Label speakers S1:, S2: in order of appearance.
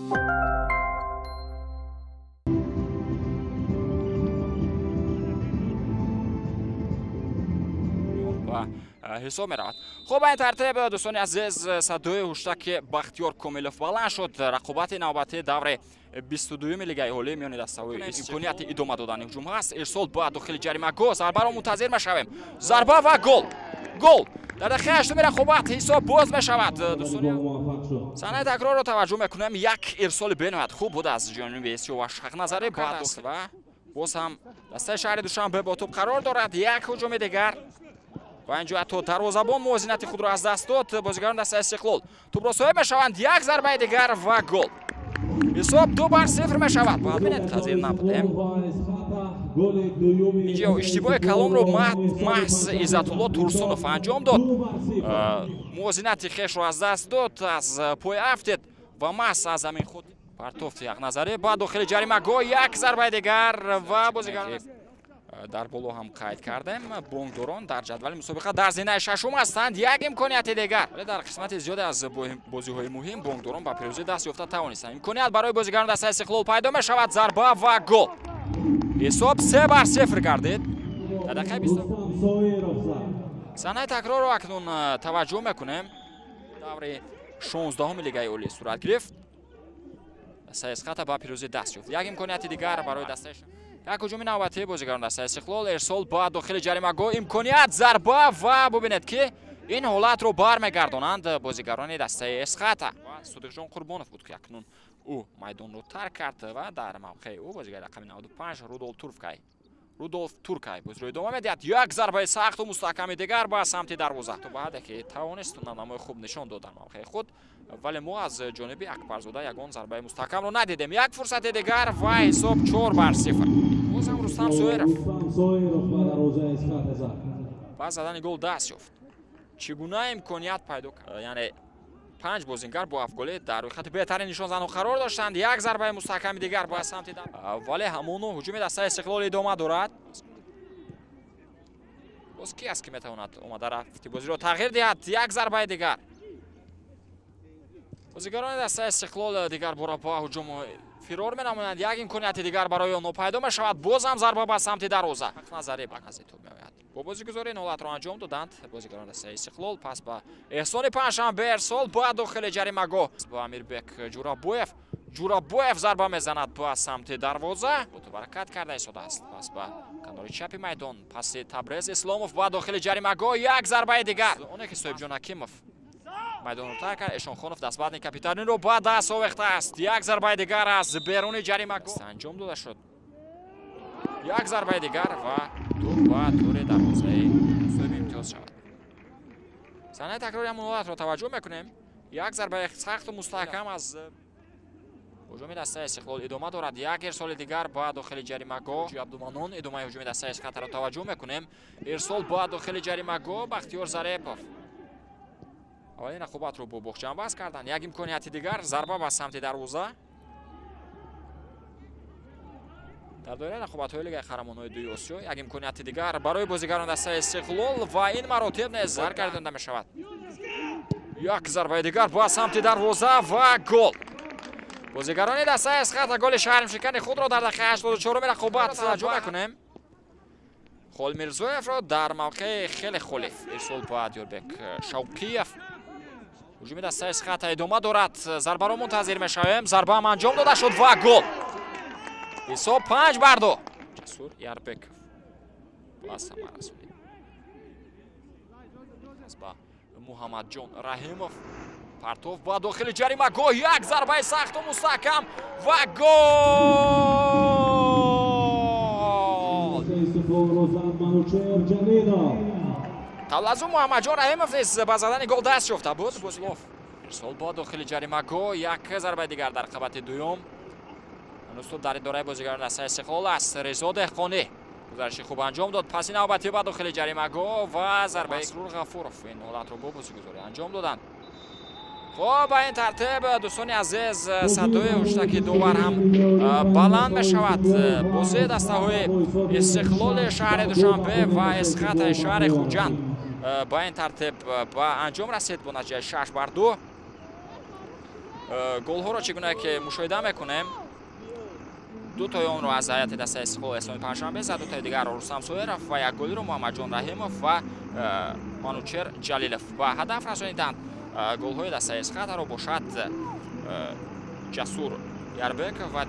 S1: Ҳисоб меравад. Хуб, ба ин тартиб, дӯстони азиз, садои ҳуштаки Бахтиёр Комилов баланд шуд. Рақобати навбатии даври 22-юми лигаи олӣ миёни дастаҳои имконияти идома додани ҳуҷум ҳаст. Ирсол ба дохили ҷаримагоҳ, зарбаро мунтазир мешавем. Зарба ва гол. Гол! Дар дақиқаи ҳаштуми рақобат ҳисоб боз мешавад. Дӯстони, саҳнаи такрорро таваҷҷӯҳ мекунем. Як ирсоли бениҳоят хуб буд аз ҷониби Сиёваш Ҳақназарӣ ва боз ҳам дастаи шаҳри Душанбе бо тӯб қарор дорад. Як ҳуҷуми дигар ва инҷо ҳатто дарвозабон мувозинати худро аз даст дод. Бозигарон дастаи Истиқлол тӯбро соҳиб мешаванд. Як зарбаи дигар ва гол. Ҳисоб 2-0 мешавад. Бибинед, тазир набудем. Инҷо иштибоҳи каломро маҳз Иззатулло Турсунов анҷом дод. Мувозинати хешро аз даст дод, аз пой афтед ва маҳз аз замин худ партофт Ҳақназарӣ ба дохили ҷаримагоҳ. Як зарбаи дигар ва бозигарон дар боло ҳам қайд кардем. Бонкдорон дар ҷадвали мусобиқа дар зинаи шашум ҳастанд. Як имконияти дигар. Вале дар қисмати зиёде аз бозиҳои муҳим бонкдорон ба пирӯзӣ даст ёфта тавонистанд. Имконият барои бозигарон дастаи Истиқлол пайдо мешавад. Зарба ва гол. Ҳисоб 3-0 гардид. Дар дақиқаи 20 саҳнаи такрорро акнун таваҷҷӯҳ мекунем. Даври 16-уми лигаи олӣ сурат гирифт. Дастаи Эсхата ба пирӯзӣ даст ёфт. Як имконияти дигар барои дастаи. Як ҳуҷуми навбатии бозигарон дастаи Истиқлол. Ирсол ба дохили ҷаримагоҳ, имконият, зарба ва бубинед ки ин ҳолатро бармегардонанд бозигарони дастаи Эсхата. Ва Содиқҷон Қурбонов буд ки акнун ӯ майдонро тарк кард ва дар мавқеи ӯ бозигари рақами 95 Рудолф Туркай бозиро идома медиҳад. Як зарбаи сахту мустаҳками дигар ба самти дарвоза. То баъде ки тавонист намои хуб нишон дод дар мавқеи худ, вале мо аз ҷониби Акбарзода ягон зарбаи мустаҳкамро надидем. Як фурсати дигар ва ҳисоб 4-0. Боз ҳам Рустам Соиров ба задани гол даст ёфт. Чӣ гуна имконият пайдо кард? Яъне 5 бозингар бо 7 голе дар рӯйхати беҳтарин нишонзанҳо қарор доштанд. Як зарбаи мустаҳками дигар ба самти, вале ҳамоно ҳуҷуми дастаи Истиқлол идома дорад. Боз ки аст ки метавонад омада рафти бозиро тағйир диҳад? Як зарбаи дигар. Бозигарони дастаи Истиқлол дигар бора ба ҳуҷум фирор менамоянд. Як имконияти дигар барои онҳо пайдо мешавад. Боз ҳам зарба ба самти дарвоза. Ҳақназарӣ ба назди тӯб меояд. Бо бозигузорӣ ин ҳолатро анҷом доданд бозигарони дастаи Истиқлол. Пас ба Эҳсони Панҷшанбе ирсол ба дохили ҷаримагоҳ. Ба Амирбек Ҷурабоев. Ҷурабоев зарба мезанад ба самти дарвоза. Ҳаракат карда истодааст. Пас ба канори чапи майдон. Паси Табрез Исломов ба дохили ҷаримагоҳ. Як зарбаи дигар. Оне ки Соҳибҷон Ҳакимов майдонро тарк кард, Эшонхонов дастбадни капитаниро ба даст овехтааст. Як зарбаи дигар аз беруни ҷаримагоҳ анҷом дода шуд. Як зарбаи дигар ва тӯб ба тӯри дарвозаи соҳиби имтиёз шавад. Саҳнаи такрори ҳамон ҳолатро таваҷҷӯҳ мекунем. Як зарбаи сахту мустаҳкам аз ҳуҷуми дастаи Истиқлол идома дорад. Як ирсоли дигар ба дохили ҷаримагоҳ. Абдуманон идомаи ҳуҷуми дастаи Эсхатаро таваҷҷӯҳ мекунем. Ирсол ба дохили ҷаримагоҳ, Бахтиёр Зарепов. Аввалин рақобатро бо боғчанбаст карданд. Як имконияти дигар, зарба ба самти дарвоза. Дар доираи рақобатҳои лигаи қаҳрамонҳои дуи Осиё як имконияти дигар барои бозигарон дастаи Истиқлол ва ин маротиб низ баргардонда мешавад. Як зарбаи дигар ба самти дарвоза ва гол. Бозигарони дастаи Эсхата голи шаҳримшикани худро дар дақиқаи 84-уми рақобат таваҷҷӯҳ мекунем. Холмирзоевро дар мавқеи хеле холӣ ирсол ба Диёрбек Шавқиев. Ҳуҷуми дастаи Эсхата идома дорад. Зарбаро мунтазир мешавем. Зарба ҳам анҷом дода шуд ва гол. Ҳисоб 5-2. Ҷасур Ярбеков ба самар расонид. Пас ба Муҳаммадҷон Раҳимов. Партов ба дохили ҷаримагоҳ. Як зарбаи сахту мустаҳкам ва гол. Қабл аз ӯ Муҳаммадҷон Раҳимов низ ба задани гол даст ёфта буд. Бозилов ирсол ба дохили ҷаримагоҳ. Як зарбаи дигар дар қабати дуюм. Ҳанӯз тӯб дар идораи бозигарони дастаи Истиқлол аст. Резо Деҳқонӣ гузариши хуб анҷом дод. Паси навбатӣ ба дохили ҷаримагоҳ ва зарбаи Масрур Ғафуров ин ҳолатро бо бозигузорӣ анҷом доданд. Хуб, ба ин тартиб, дӯстони азиз, садои ҳуштаки довар ҳам баланд мешавад. Бозии дастаҳои Истиқлоли шаҳри Душанбе ва Эсхатаи шаҳри Хуҷанд ба ин тартиб ба анҷом расид бо натиҷаи 6-2. Голҳоро чӣ гуна ки мушоҳида мекунем, дутои онро аз ҳайати дастаи Истиқлол Эҳсони Панҷшанбе зад, дутои дигарро Рустам Соиров ва як голиро Муҳаммадҷон Раҳимов ва Манучер Ҷалилов ба ҳадаф расониданд. Голҳои дастаи Эсхатаро бошад, Ҷасур Ярбеков ва